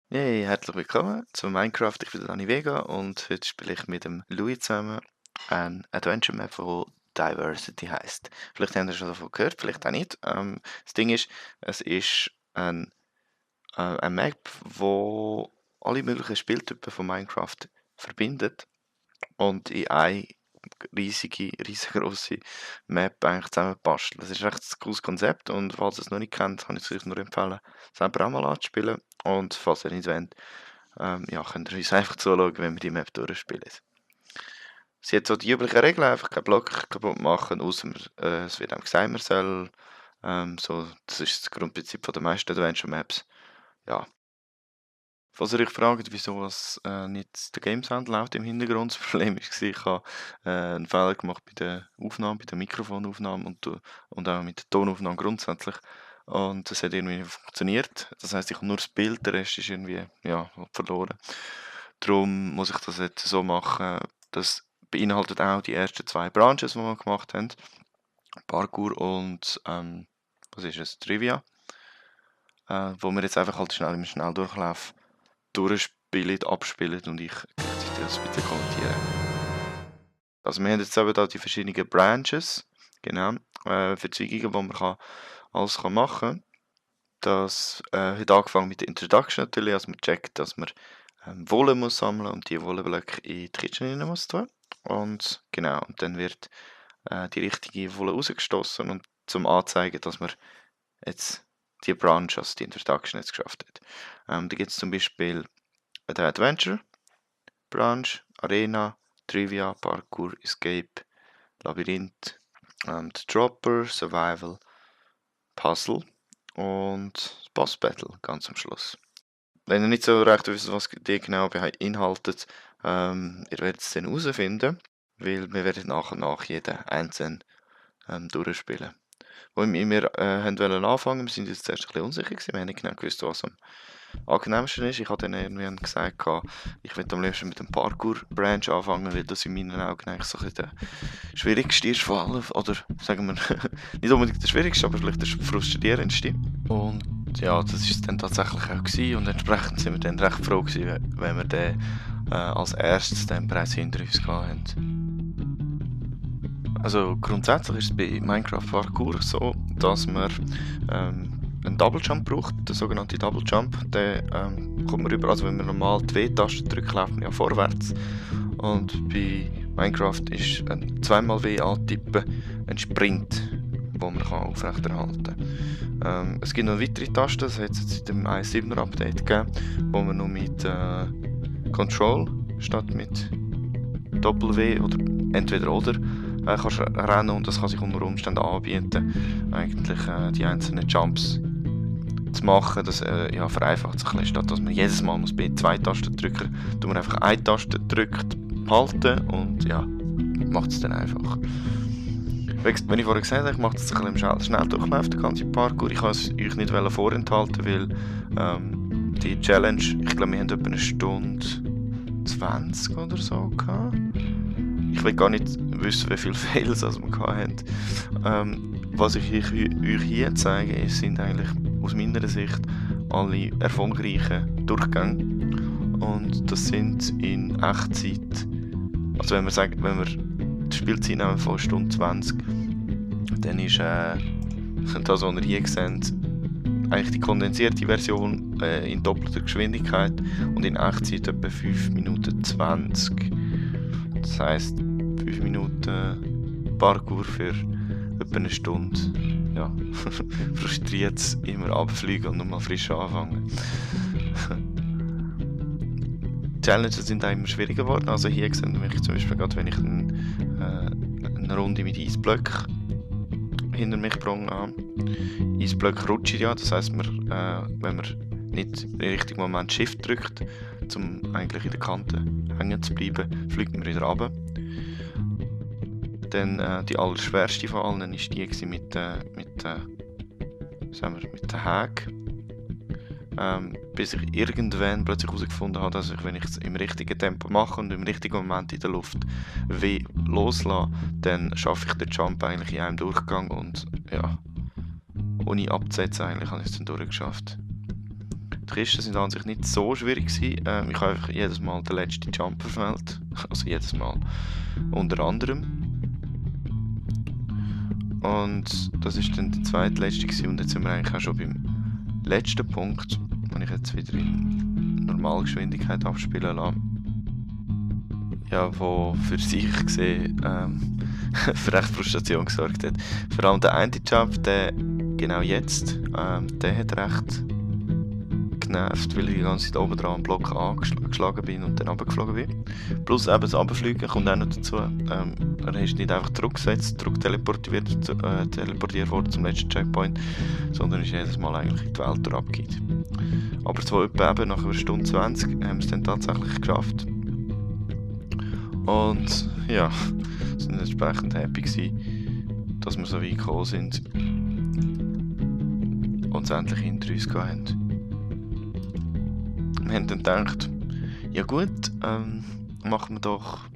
Hey, herzlich willkommen zu Minecraft. Ich bin der Dani Vega und heute spiele ich mit dem Louis zusammen ein Adventure Map, wo Diversity heißt. Vielleicht habt ihr schon davon gehört, vielleicht auch nicht. Das Ding ist, es ist eine Map, wo alle möglichen Spieltypen von Minecraft verbindet und in eine riesengroße Map eigentlich zusammenbastelt. Das ist echt ein cooles Konzept und falls ihr es noch nicht kennt, kann ich es euch nur empfehlen, selber auch mal anzuspielen. Und falls ihr nicht wollt, ja, könnt ihr uns einfach zuschauen, wenn wir die Map durchspielen. Sie hat so die üblichen Regeln, einfach keinen Block kaputt machen, außer es wird einem gesagt, man soll. Das ist das Grundprinzip von den meisten Adventure Maps. Ja. Falls ihr euch fragt, wieso was, nicht der Game Sound laut im Hintergrund, das Problem ist, ich habe einen Fehler gemacht bei der Aufnahme, bei der Mikrofonaufnahme und auch mit der Tonaufnahme grundsätzlich. Und das hat irgendwie nicht funktioniert. Das heißt, ich habe nur das Bild, der Rest ist irgendwie ja, verloren. Darum muss ich das jetzt so machen. Das beinhaltet auch die ersten zwei Branches, die wir gemacht haben. Parkour und was ist es? Trivia. Wo wir jetzt einfach halt schnell im Schnelldurchlauf durchspielen, abspielen und ich gleichzeitig das ein bisschen kommentiere. Also wir haben jetzt eben da die verschiedenen Branches, genau, Verzweigungen, wo man alles machen kann. Das hat angefangen mit der Introduction natürlich, also man checkt, dass man Wolle muss sammeln und die Wolleblöcke in die Kitchen rein muss tun. Und genau, und dann wird die richtige Wolle rausgestoßen und zum anzeigen, dass man jetzt die Branch, also die Introduction jetzt geschafft hat. Da gibt es zum Beispiel den Adventure, Branch, Arena, Trivia, Parkour, Escape, Labyrinth, Dropper, Survival, Puzzle und Boss Battle ganz am Schluss. Wenn ihr nicht so recht wisst, was die genau beinhaltet, ihr werdet es dann herausfinden, weil wir werden nach und nach jeden einzeln durchspielen. Wo wir wollten anfangen, wir sind jetzt zuerst ein bisschen unsicher gewesen, wir haben nicht genau gewusst, was am angenehmsten ist. Ich habe dann irgendwie gesagt, ich würde am liebsten mit dem Parkour-Branch anfangen, weil das in meinen Augen eigentlich so ein bisschen der schwierigste ist von allen, oder sagen wir, nicht unbedingt der schwierigste, aber vielleicht der frustrierendste. Und ja, das ist es dann tatsächlich auch gewesen und entsprechend sind wir dann recht froh gewesen, wenn wir den als erstes dann bereits hinter uns gehabt haben. Also grundsätzlich ist es bei Minecraft Parkour so, dass man einen Double Jump braucht, der sogenannte Double Jump. Den kommt man rüber, also wenn man normal die W-Taste drückt, läuft man ja vorwärts. Und bei Minecraft ist ein zweimal W antippen ein Sprint, den man aufrechterhalten kann. Es gibt noch weitere Tasten, das hat es jetzt in dem 1.7er Update gegeben, wo man nur mit Control statt mit Doppel-W oder entweder oder kannst rennen und das kann sich unter Umständen anbieten, eigentlich die einzelnen Jumps zu machen. Das ja, vereinfacht es ein bisschen, statt dass man jedes Mal muss bei zwei Tasten drücken, tut man einfach eine Taste drückt, halten und ja, macht es dann einfach. Wenn ich vorhin gesagt habe, ich mache das ein bisschen im Schnelldurchlauf, den ganzen Parkour. Ich kann es euch nicht vorenthalten, weil die Challenge, ich glaube, wir haben etwa eine Stunde 20 oder so gehabt. Ich will gar nicht wissen, wie viele Fails wir hatten. Was ich euch hier zeige, sind eigentlich aus meiner Sicht alle erfolgreichen Durchgänge. Und das sind in Echtzeit. Also wenn wir die Spielzeit nehmen von Stunde 20, dann ist das, was ihr hier seht, eigentlich die kondensierte Version in doppelter Geschwindigkeit und in Echtzeit etwa 5 Minuten 20. Das heisst, 5 Minuten Parkour für etwa eine Stunde. Ja, frustriert es immer abfliegen und nochmal frisch anfangen. Die Challenges sind auch immer schwieriger geworden. Also hier sehen wir zum Beispiel gerade, wenn ich eine Runde mit Eisblöcken hinter mich gebracht habe. Eisblöcke rutschen ja, das heisst, wenn man nicht im richtigen Moment Shift drückt, um eigentlich in der Kante hängen zu bleiben, fliegt man wieder runter. Dann die allerschwerste von allen war die mit der Hack. Bis ich irgendwann plötzlich herausgefunden habe, dass wenn ich es im richtigen Tempo mache und im richtigen Moment in der Luft loslasse, dann schaffe ich den Jump eigentlich in einem Durchgang und ja, ohne abzusetzen eigentlich habe ich es dann durchgeschafft. Die Kisten sind an sich nicht so schwierig gewesen. Ich habe einfach jedes Mal den letzten Jumper verfehlt. Also jedes Mal. Unter anderem. Und das ist dann der zweitletzte gewesen. Und jetzt sind wir eigentlich auch schon beim letzten Punkt, den ich jetzt wieder in Normalgeschwindigkeit abspielen lasse. Ja, wo für sich gesehen für recht Frustration gesorgt hat. Vor allem der eine Jump, der genau jetzt, der hat recht genervt, weil ich die ganze Zeit oben dran am Block angeschlagen bin und dann runtergeflogen bin. Plus eben das Runterfliegen kommt auch noch dazu. Er ist nicht einfach zurückgesetzt, teleportiert worden zum letzten Checkpoint, sondern ist jedes Mal eigentlich in die Welt abgeht. Aber so etwa eben nach einer Stunde 20 haben wir es dann tatsächlich geschafft. Und ja, sind entsprechend happy gewesen, dass wir so weit gekommen sind und es endlich hinter uns gehabt haben. Wir haben dann gedacht, ja gut, machen wir doch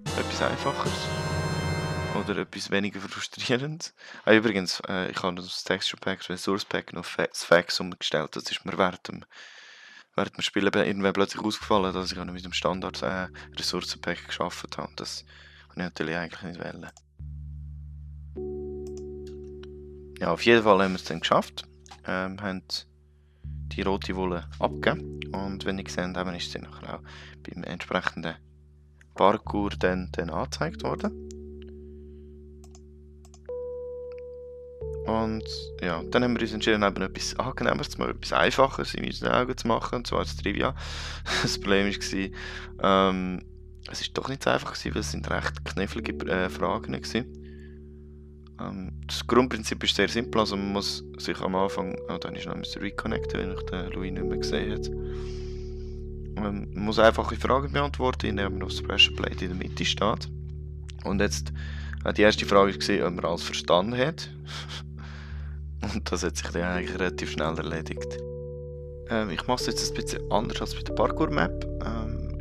etwas Einfacheres oder etwas weniger frustrierendes. Übrigens, ich habe das Texture Pack, Resource Pack noch das Fax umgestellt. Das ist mir während dem Spielen irgendwann plötzlich ausgefallen, dass ich mit dem Standard Ressourcen Pack geschafft habe. Das wollte ich natürlich eigentlich nicht wollen. Ja, auf jeden Fall haben wir es dann geschafft. Haben die rote Wolle abgegeben. Und wenn ich gesehen habe, ist sie nachher auch beim entsprechenden Parkour dann angezeigt worden. Und ja, dann haben wir uns entschieden, eben etwas Angenehmeres zu machen, etwas Einfacheres in unseren Augen zu machen, und zwar das Trivia. Das Problem war, es war doch nicht so einfach, weil es sind recht knifflige Fragen waren. Das Grundprinzip ist sehr simpel, also man muss sich am Anfang, dann ist noch reconnecten, wenn ich den Louis nicht mehr gesehen habe. Man muss einfache Fragen beantworten, indem man auf Special Plate in der Mitte steht. Und jetzt, die erste Frage war, ob man alles verstanden hat. Und das hat sich dann eigentlich relativ schnell erledigt. Ich mache es jetzt ein bisschen anders als bei der Parkour-Map.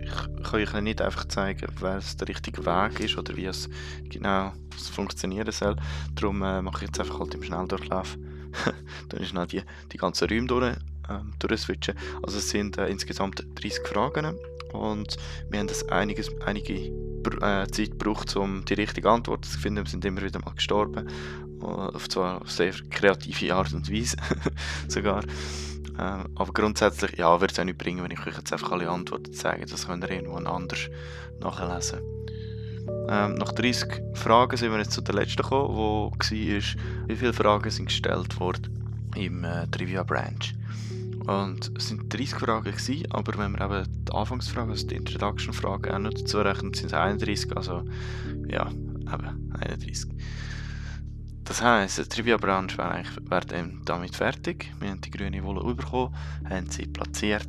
Ich kann euch nicht einfach zeigen, was der richtige Weg ist oder wie es genau funktionieren soll. Darum mache ich jetzt einfach halt im Schnelldurchlauf. Dann ist noch die ganzen Räume durchswitchen. Also es sind insgesamt 30 Fragen und wir haben einige Zeit gebraucht, um die richtige Antwort zu finden. Wir sind immer wieder mal gestorben. Auf zwar sehr kreative Art und Weise sogar. Aber grundsätzlich ja, wird es auch nicht bringen, wenn ich euch jetzt einfach alle Antworten zeige. Das könnt ihr irgendwo anders nachlesen. Nach 30 Fragen sind wir jetzt zu der letzten gekommen, wo war, wie viele Fragen sind gestellt worden im Trivia Branch. Und es sind 30 Fragen gewesen, aber wenn wir eben die Anfangsfrage, also die Introduction-Frage auch noch dazu rechnen, sind es 31, also ja, eben 31. Das heisst, der Trivia-Branch wäre damit fertig. Wir haben die grüne Wolle bekommen, haben sie platziert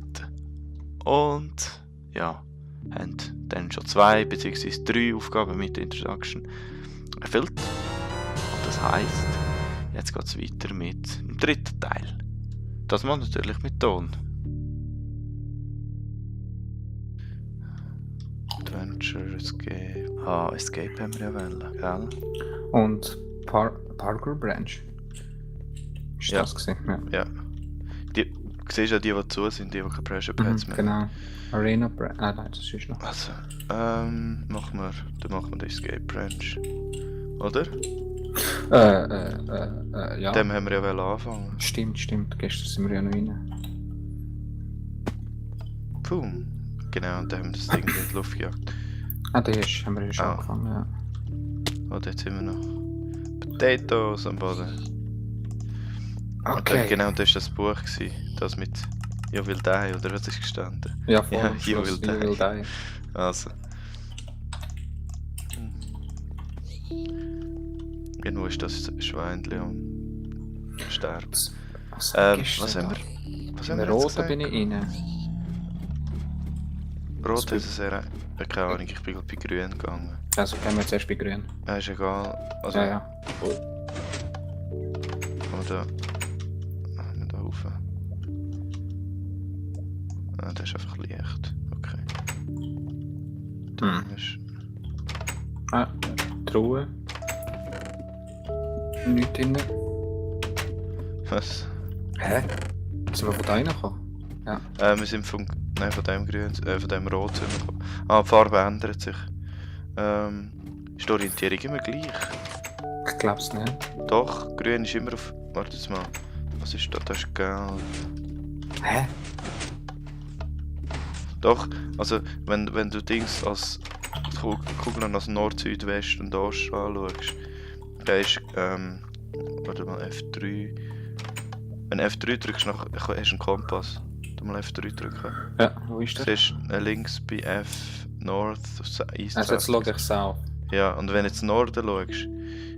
und ja, haben dann schon 2 bzw. 3 Aufgaben mit der Introduction erfüllt. Und das heisst, jetzt geht es weiter mit dem dritten Teil. Das mal natürlich mit Ton. Adventure, Escape. Escape haben wir ja wollen, gell? Und Parkour Branch. Ist Ja. das gesehen? Ja. Du siehst ja die zu sind, die keine Pressure Pads mehr haben. Genau. Arena Branch. Nein, das ist noch. Also, machen wir den Escape Branch. Oder? Ja. Dem haben wir ja anfangen. Stimmt. Gestern sind wir ja noch rein. Boom. Genau, und dann haben wir das Ding in die Luft gejagt. Haben wir ja schon angefangen, ja. Oh, dort sind wir noch. Potatoes am Boden. Okay. Genau, das war das Buch, das mit «You will die», oder was ist gestanden? Ja, voll. Ja, You will die. Also. Irgendwo ist das Schweinchen am Sterben. Was haben wir? In der roten bin ich rein. Rot ist es eher... Keine Ahnung, ich bin gerade bei grün gegangen. Also gehen wir zuerst bei grün. Ist egal. Also, Ja. Oder... Machen wir da rauf. Das ist einfach Licht. Okay. Dann ist... Truhe. Nichts drin. Was? Hä? Sind wir von da reingekommen? Ja. Wir sind von dem Grün, von dem Rot sind wir gekommen. Ah, die Farbe ändert sich. Ist die Orientierung immer gleich? Ich glaub's nicht. Doch, grün ist immer auf... Warte jetzt mal. Was ist das? Das ist gelb. Hä? Doch, also wenn du Dings als Kugeln als Nord, Süd, West und Ost anschaust, dann ist, warte mal, F3. Wenn F3 drückst, hast du einen Kompass. Du mal F3 drücken. Ja, wo ist Du der? siehst links bei F North, East, Also jetzt West. schaue ich South. Ja, und wenn du jetzt Norden schaust,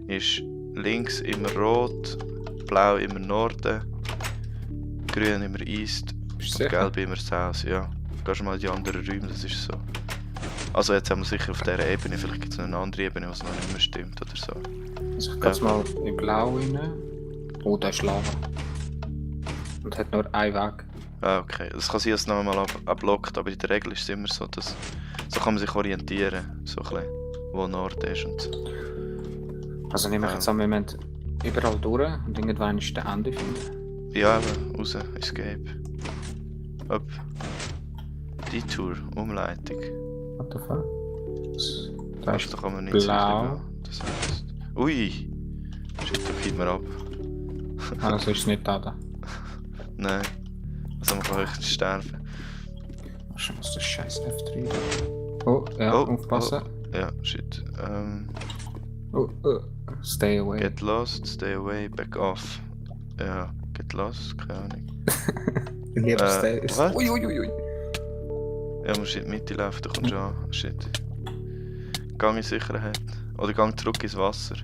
ist links immer rot, blau immer Norden, grün immer East Bist du und sicher? gelb immer South, ja. Gehst du mal in die anderen Räume, das ist so. Also jetzt haben wir sicher auf dieser Ebene, vielleicht gibt es noch eine andere Ebene, was noch nicht mehr stimmt oder so. Also ich gehe jetzt mal in Blau rein. Oh, da ist Lava. Und hat nur einen Weg. Ah, okay. Das kann sein, dass es noch einmal abblockt, aber in der Regel ist es immer so, dass so kann man sich orientieren, so ein bisschen, wo Nord ist und so. Also nehme ich jetzt an, wir müssen überall durch und irgendwann ist der Ende finden. Ja, eben, raus, Escape. Up. Detour, Umleitung. What the fuck? Da ist Da kann man nicht blau. so das heißt. Ui! Shit, da geht man ab. Also ist es nicht da. Nein. Also man kann höchstens sterben. Was ist das scheiß F3 da? Oh, ja, aufpassen. Ja, shit. Oh, stay away. Get lost, stay away, back off. Ja, get lost, keine Ahnung. Lieber stay. was? Uiuiui. Ja, musst in die Mitte laufen, du kommst an. Shit. Gang in Sicherheit. Oder gang zurück ins Wasser.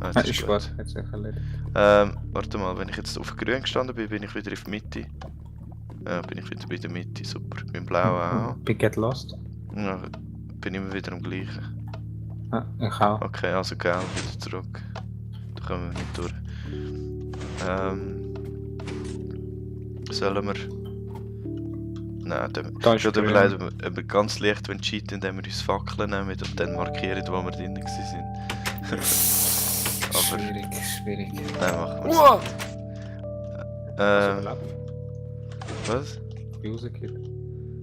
Ah, Ah, ist gut, hat sich erledigt. Warte mal, wenn ich jetzt auf grün gestanden bin, bin ich wieder in der Mitte. Ja, bin ich wieder bei der Mitte, super. Beim Blauen auch. Bei Get Lost? Ja, bin immer wieder am gleichen. Ja, ich auch. Okay, also gelb wieder zurück. Da kommen wir nicht durch. Sollen wir... Nein, Da ist tut mir grün. leid, ob wir ganz leicht cheaten, indem wir uns Fackeln nehmen und dann markieren, wo wir drin waren. Aber... Schwierig. Nein, machen wir es. Wow! Was? Rausgekippt.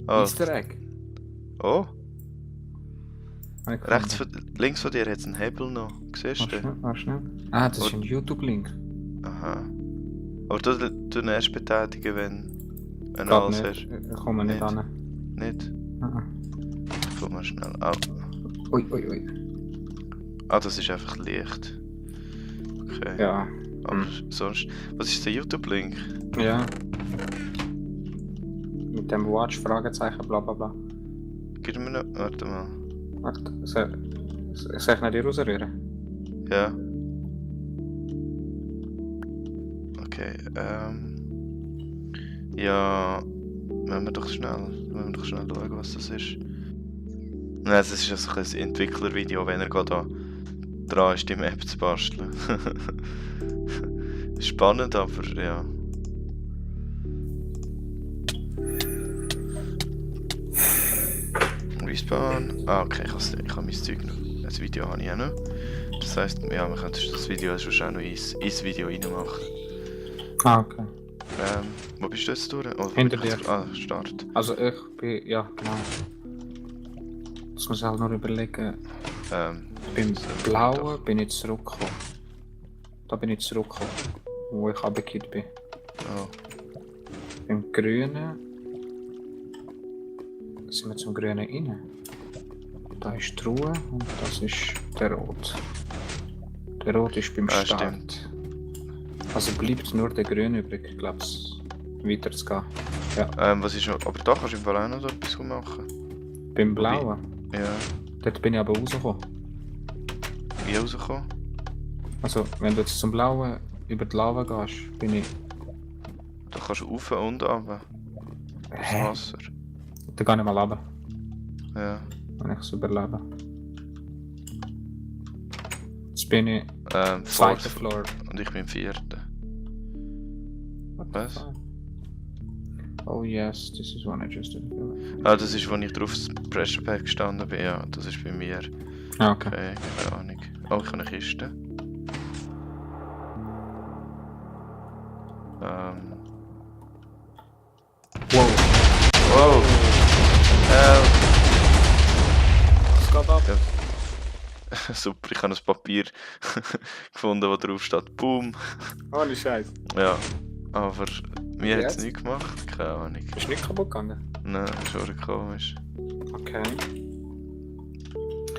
Oh. Easter Egg. Oh, Habe ich rechts gefunden. links von dir hat es einen Hebel noch. Siehst du? Warte schnell. Ah, das ist ein YouTube-Link. Aha. Aber du erst betätigen, wenn Geht alles nicht. hast. Ich komme nicht Nicht. an. Nicht? Ah, Guck mal schnell. Ah, Ui. das ist einfach Licht. Okay. Ja. Aber sonst. Was ist der YouTube-Link? Ja. Mit dem Watch, Fragezeichen, bla bla bla. Gib mir noch. Warte mal. Warte, soll ich nicht dir rausrühren? Ja. Okay, ja. Wollen wir doch schnell schauen, was das ist. Nein, es ist also ein Entwicklervideo, wenn er gerade dran ist, die Map zu basteln. Spannend, aber ja. Respawn. Ah, okay, ich habe mein Zeug noch. Das Video habe ich auch noch. Das heisst, ja, wir können das Video sonst auch noch ins Video reinmachen. Ah, okay. Wo bist du jetzt durch? Oh, Hinter dir. Ah, Start. Also ich bin, ja genau. Das muss ich halt noch überlegen. Beim Blauen bin ich zurückgekommen. Da bin ich zurückgekommen, wo ich runtergekippt bin. Oh. Beim Grünen sind wir zum Grünen rein. Da ist die Ruhe und das ist der Rot. Der Rot ist beim Ah, Start. stimmt. Also bleibt nur der Grün übrig, glaube ich, weiter zu gehen. Was ist noch? Aber da kannst du im Fall auch noch etwas machen. Beim Blauen, Ja. dort bin ich aber rausgekommen. Wie rausgekommen? Also, wenn du jetzt zum Blauen über die Lava gehst, bin ich... Da kannst du rauf und runter. Das Wasser. Da gehe ich mal runter, Ja. wenn ich es überlebe. Jetzt bin ich Fourth zweiter Floor. und ich bin im 4. What the Was? fuck? Oh yes, this is one I just did. Ah, das ist, wo ich drauf das Pressure Pack gestanden bin. Ja, das ist bei mir. Ah, okay. Okay, keine Ahnung. Oh, ich habe eine Kiste. ab. Ja. Super, ich habe ein Papier gefunden, wo drauf steht Boom. Ohne Scheiß. Ja, aber mir hat es Jetzt? nicht gemacht, keine Ahnung. Ist nicht kaputt gegangen? Nein, schon komisch. Okay.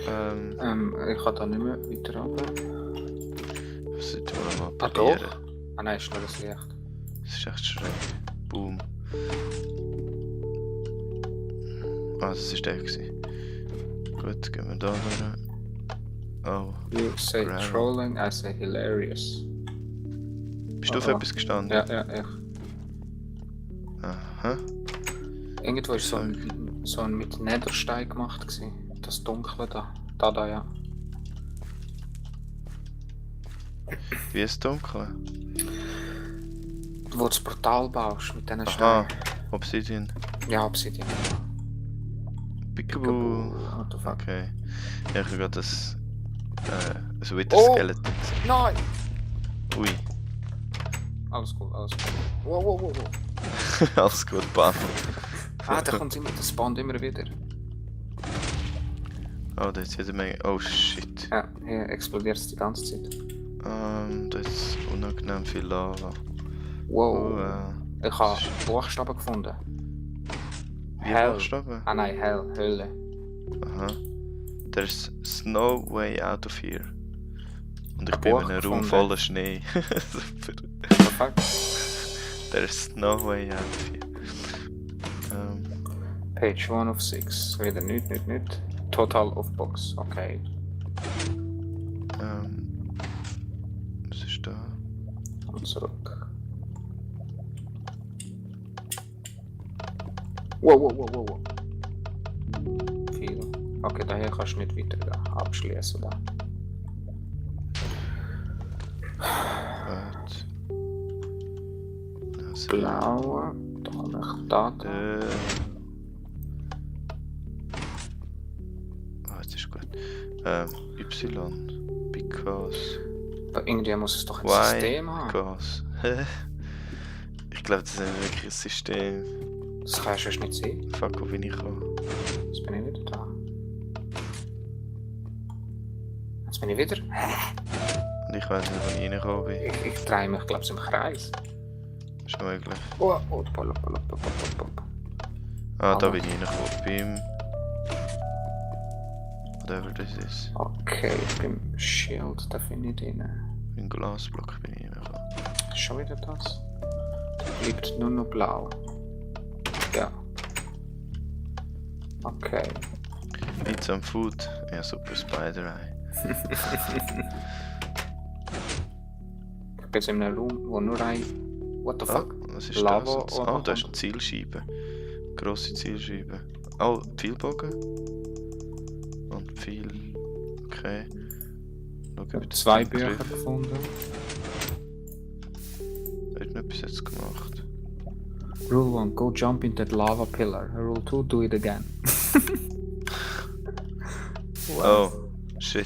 Ähm, Ich kann da nicht mehr weiter runter. was sollte man mal Ah, probieren? doch? Ah nein, ist nur das Licht. Das ist echt schräg. Boom. Ah, das war der gewesen. Gut, gehen wir da durch. Oh, You say Gravel. trolling, I say hilarious. bist du auf etwas gestanden? Ja, ich. Aha. Irgendwo ist so ein mit Netherstein gemacht gewesen. Das Dunkle da. Da, ja. Wie ist es dunkel? Wo du das Portal baust mit diesen Aha, Steinen. Obsidian. Ja, Obsidian. Peekaboo. What the fuck? Okay. Ja, ich habe gerade das Wither-Skeleton gesehen. Nein! Ui. Alles gut, alles gut. Wow. Alles gut, Bahn. Der kommt immer, das spawnt immer wieder. Oh, da ist jede Menge. Oh shit. Ja, hier explodiert es die ganze Zeit. Da ist unangenehm viel Lava. Wow. Oh, Ich habe Buchstaben gefunden. wie Hell. Buchstaben? Ah nein, Hell, Hölle. Aha. There's no way out of here. Und ich Ein bin in Buch einem Raum gefunden. voller Schnee. Super. Perfekt. There's no way out of here. Page 1 of 6. Wieder nicht. Total of Box. Okay. Was ist da? Und zurück. Wow. Viel. Okay, daher kannst du nicht weiter abschließen. Da. Gut. Also, Blaue. Da komme ich da. jetzt ist gut. Y. Because. Aber irgendwie muss es doch ein Why? System haben. Because. Ich glaube, das ist nicht wirklich ein System. Das kannst du erst nicht sehen. Fuck, wo bin ich gekommen? Jetzt bin ich wieder da. Jetzt bin ich wieder. Und ich weiß nicht, wo ich reingekommen bin. Ich drehe mich, glaube ich, im Kreis. Ist möglich. Oh. Ah, da bin ich reingekommen. Beim. Whatever das ist. Okay, beim Shield, da finde ich den. Beim Glasblock bin ich reingekommen. Schon wieder das? Da bleibt nur noch blau. Ja. Okay. Eat some food. Ja, super Spider-Eye. Ich bin jetzt in einem Raum, wo nur ein... What the fuck? Was ist Lava das? oder Oh, da ist eine Zielscheibe. Grosse Zielscheibe. Oh, Pfeilbogen. Und Pfeil. Okay. Schau, Ich ob habe das 2 Ding Bücher trifft. gefunden. Hat noch etwas jetzt gemacht? Rule 1, go jump in that lava pillar. Rule 2, do it again. Oh, shit.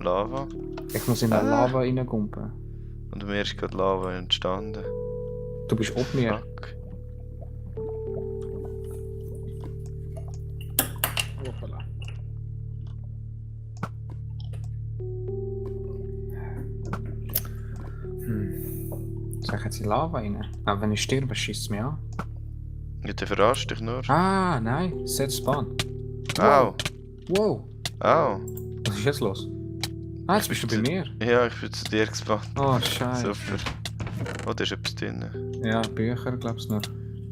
Lava. Ich muss in der Lava reingumpen. Und mir ist gerade Lava entstanden. Du bist ob mir. Fuck. Hoppala. Soll ich jetzt in Lava rein? Aber wenn ich sterbe, schießt es mich an. Ja, der verarscht dich nur. Ah, nein, set spawn. Au! Wow, Au! was ist jetzt los? Ah, jetzt bist du bei mir. Ja, ich bin zu dir gespawnt. Oh, scheiße. Super. Oh, da ist etwas drin. Ja, Bücher, glaubst du nur.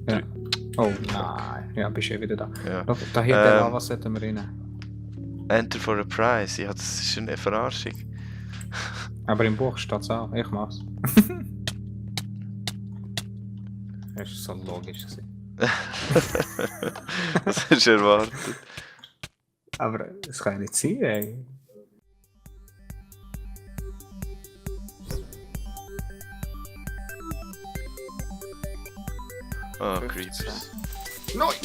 Ja. Oh, nein. Ja, bist du wieder da. Ja. Schau, da hinten Lava setzen wir rein. Enter for a prize. Ja, das ist eine Verarschung. Aber im Buch steht es auch. Ich mach's. Das ist so logisch gewesen. Das hast du erwartet. Aber es kann ja nicht sein, ey. Oh, Creepers. Nein!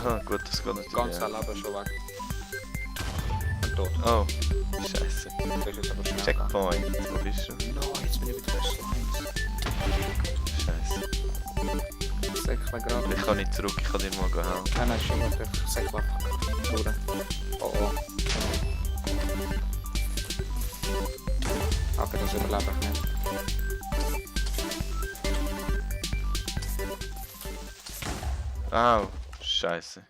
Ah, gut, das geht natürlich. Ganz Ja. Leben schon weg. Tot. Oh, Scheiße. Das ist jetzt aber schnell. Checkpoint. Wo bist du? Nein, jetzt bin ich wieder bei Slimes. Scheiße. Sag säckle gerade. Ich kann nicht zurück, ich kann dir mal helfen. Nein, nein, ist schon gut, ich säckle einfach durch. Oh oh. Okay, das überlebe ich nicht. Au, Scheiße.